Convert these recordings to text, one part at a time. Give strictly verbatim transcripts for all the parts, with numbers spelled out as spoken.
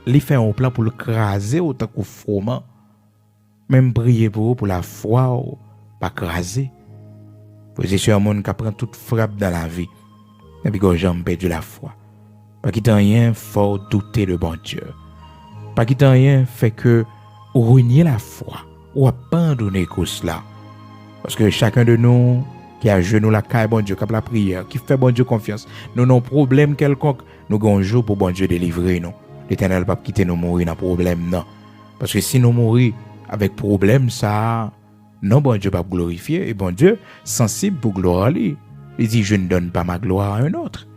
li fè yon plan pou l kraze w tankou fwoman. Men m priye pou ou, pou lafwa w pa kraze. Frè e sè, yon moun ka pran tout frap nan lavi, men li poko janm pèdi lafwa. Pa kite anyen fè w doute de Bondye. Pa kite anyen fè ke ou renye lafwa, ou abandone kours la. Paske chaken de nou ki ajenou lakay Bondye, k ap lapriyè, ki fè Bondye konfyans, nou nan yon pwoblèm kèlkonk, nou gen yon jou pou Bondye delivre nou. Letènèl p ap kite nou mouri nan pwoblèm nan. Paske si nou mouri avèk pwoblèm sa a, non Bondye p ap glorifye, e Bondye sansib pou glwa li. Li di, "Je ne donne pas ma gloire à un autre,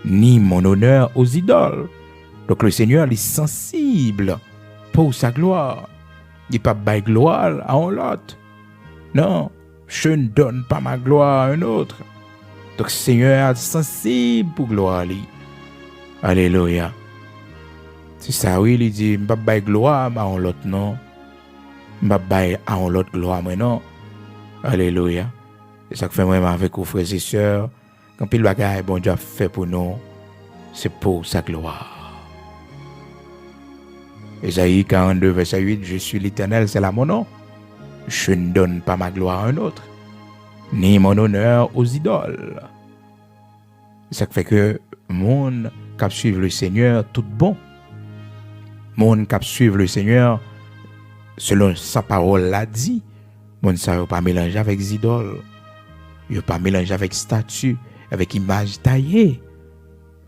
ni mon honneur aux idoles." Donk, le Senyè, li sansib pou sa glwa. Li p ap bay glwa l a yon lòt. Non, "Je ne donne pas ma gloire à un autre." Donk, Senyè a sansib pou glwa li. Alelouya. Se sa, wi, li di, "M p ap bay glwa m a yon lòt, non. M p ap bay a yon lòt glwa mwen, non." Alelouya. Se sa k fè mwen menm avèk ou, frè e sè, gen anpil bagay Bondye ap fè pou nou, se pou sa glwa. Ezayi karannde, vèsè uit, "Je suis l'Éternel, c'est là mon nom. Je ne donne pas ma gloire à un autre, ni mon honneur aux idoles." Se sa k fè ke moun k ap suiv le Senyè tout bon, moun k ap suiv le Senyè selon sa pawòl la di, moun sa yo pa melanje avèk zidòl, yo pa melanje avèk estati, avèk imaj taye.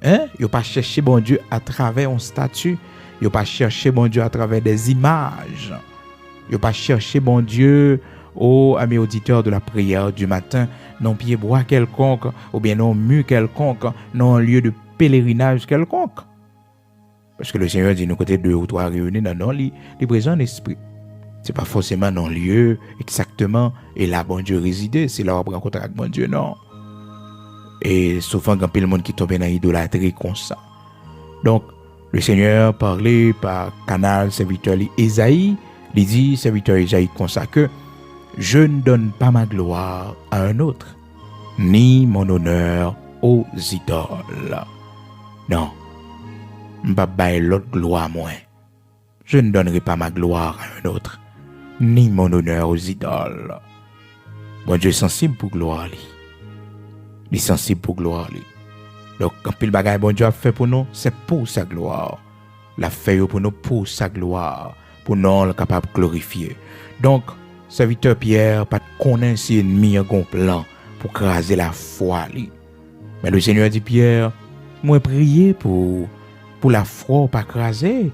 Hein? Yo pa chèche Bondye atravè yon estati. Yo pa chèche Bondye atravè des images. Yo pa chèche Bondye, o ami auditeur de la prière du matin, nan yon pyebwa kèlkonk, oubyen nan yon mi kèlkonk, nan yon lye de pelerinaj kèlkonk. Paske le Senyè di nou, kote de ou twa reyini nan non li, li prezan an espri. Se pa fòseman nan lye egzakteman, e la Bondye rezide, se la w ap rankontre ak Bondye, non. E souvan, gen anpil moun ki tonbe nan idolatri konsa. Donk, le Senyè pale pa kanal sèvitè li Ezayi, li di sèvitè Ezayi konsa ke, "Je ne donne pas ma gloire à un autre, ni mon honneur aux idoles." Non, m p ap bay lòt glwa mwen. "Je ne donnerai pas ma gloire à un autre, ni mon honneur aux idoles." Bondye sansib pou glwa li. Li sansib pou glwa li. Donk, anpil bagay Bondye ap fè pou nou, se pou sa glwa. L ap fè yo pou nou pou sa glwa, pou non l kapab glorifye. Donk, sèvitè Pyè pa t konnen si ènmi an gen yon plan pou kraze lafwa li. Men le Senyè di Pyè, "Mwen priye pou ou, pou lafwa w pa kraze."